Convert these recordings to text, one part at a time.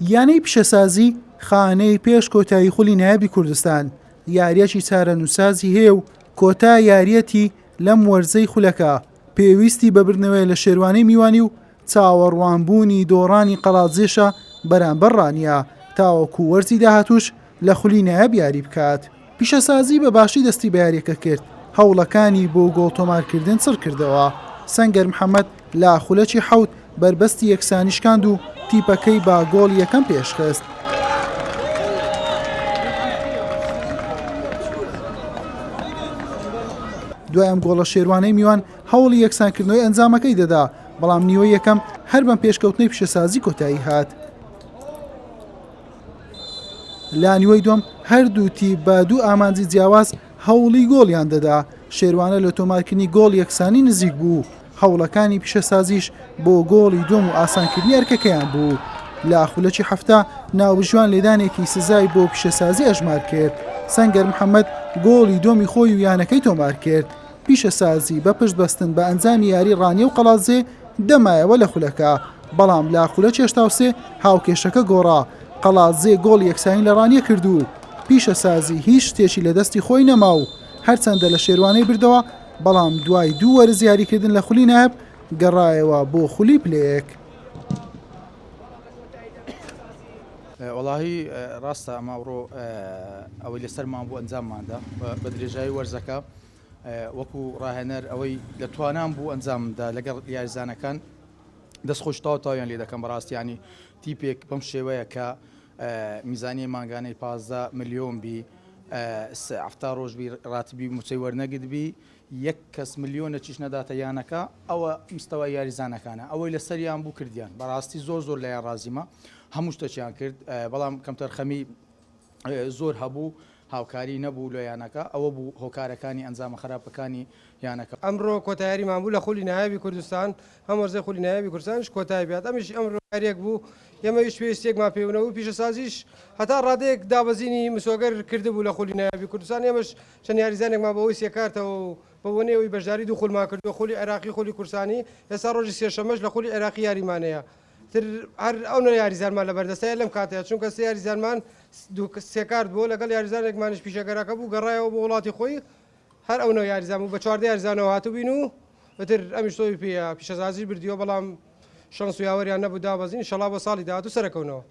یانەی پیشەسازی خانەی پێش کۆتایی خولی نایابی کوردستان یارییەکی چارەنووسسازی هەیە و کۆتا یارییەتی لەم وەرزەی خولەکە پێویستی بە بردنەوەیە لە شێروانەی میوانی و چاوەڕوانبوونی دۆڕانی قەڵادزێشە بەرامبەر ڕانیە تاوەکو وەرزی داهاتووش لە خولی نایاب یاری بکات. پیشەسازی بە باشی دەستی بە یارییەکە کرد، هەوڵەکانی بۆ گۆڵ تۆمارکردن چڕکردەوە، سەنگەر محەمەد لە خولەکی حەوت بەربەستی یەکسانی شکاند و تیپەکەی بە گۆڵی یەکەم پێشخست. دوای ئەم گۆڵە شێروانەی میوان هەوڵی یەکسانکردنەوەی ئەنجامەکەی دەدا، بەڵام نیوەی یەکەم هەر بەم پێشکەوتنەی پیشەسازی کۆتایی هات. لە نیوەی دووەم هەردوو تیپ بە دوو ئامانجی جیاواز هەوڵی گۆڵیان دەدا، شێروانە لە تۆمارکردنی گۆڵ یەکسانی نزیک بوو، هەوڵەکانی پیشەسازیش بۆ گۆڵی دووەم و ئاسانکردنی ئەرکەکەیان بوو. لە خولەکی 70 ناوبژیوان لێدانێکی سزای بۆ پیشەسازی ئەژمار کرد، سەنگەر محەمەد گۆڵی دووەمی خۆی و یانەکەی تۆمار کرد. پیشەسازی بە پشت بەستن بە ئەنجامی یاری ڕانیە و قەڵادزێ دەمایەوە لە خولەکە، بەڵام لە خولەکی 83 هاوکێشەکە گۆڕا، قەڵادزێ گۆڵی یەکسانی لە ڕانیە کرد و پیشەسازی هیچ شتێکی لە دەستی خۆی نەما و هەرچەندە لە شێروانەی بردەوە، بەڵام دوای دوو وەرز یاریکردن لە خولی نایاب گەڕایەوە بۆ خولی پلەیەک. وەڵاهی ڕاستە ئەمە ئەوڕۆ ئەوەی لەسەرمان بوو ئەنجامماندا بە درێژایی وەرزەکە وەکو ڕاهێنەر ئەوەی لە توانام بوو ئەنجاممدا لەگەڵ یاریزانەکان دەست خۆش تاو تاویان لێ دەکەم بەڕاستی ینی تیپێک بەم شێوەیە کە میزانیە مانگانەی 15 ملیۆن بی هەفتا ڕۆژ بی ڕاتبی موچەی وەرنەگرت بی یەک کەس ملیۆنەکیش نەداتە یانەکە ئەوە مستەوای یاریزانەکانە ئەوەی لەسەریان بوو کردیان بەڕاستی زۆر زۆر لایان ڕازیمە هەموو شتەکیان کرد بەڵام کەمتەرخەمی زۆر هەبوو هاوکاری نەبوو لە یانەکە ئەوە بوو هۆکارەکانی ئەنجامە خراپەکانی یانەکە. ئەمڕۆ کۆتا یاریمان بوو لە خولی نایابی کوردستان، ئەم وەرزەی خولی نایابی کوردستانیش کۆتایی پێهات، ئەمیش ئەمڕۆ یارییەک بوو ئێمە هیچ پێویستییەکمان پێی نەبوو، پیشەسازیش هەتا ڕادەیەک دابەزینی مسۆگەر کردبوو لە خولی نایابی کوردستان، ئێمەش چەند یاریزانێکمان بەهۆی سێ کارتەوە و بەبۆنەی ئەوەی بەشداری دوو خولمان کردووە، خولی عێراقی خولی کوردستانی، ئێستا ڕۆژی سێشەممەش لە خولی عێراقی یاریمان هەیە. تر هەر ئەو نە یاریزانمان لەبەردەستە لەم کاتەیە چونکە سێ یاریزانمان دوو سێ کارت بوو لەگەڵ یاریزانێکمانیش پیشەگەرەکە بوو گەڕایەوە بۆ وڵاتی خۆی هەر ئەو نە یاریزان بوو بە 14 یاریزانەوە هاتبووین و ئیتر ئەمیش تۆپی پێیە پیشەسازیش بردیەوە بەڵام شەنس و یاوەریان نەبوو دابەزین ئینشەڵا بۆ ساڵی داهاتوو سەرەکەونەوە.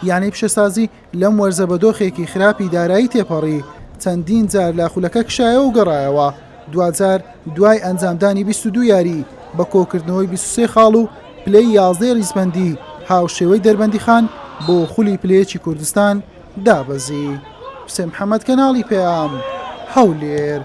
یانەی پیشەسازی لەم وەرزە بە دۆخێکی خراپی دارایی تێپەڕی، چەندین جار لە خولەکە کشایەوە و گەڕایەوە، دواجار دوای ئەنجامدانی 22 یاری بە کۆکردنەوەی 23 خاڵ و پلەی یازدەی ریزبەندی هاوشێوەی دەربەندیخان بۆ خولی پلەیەکی کوردستان دابەزی. حوسێن محەمەد کەناڵی پەیام، هەولێر.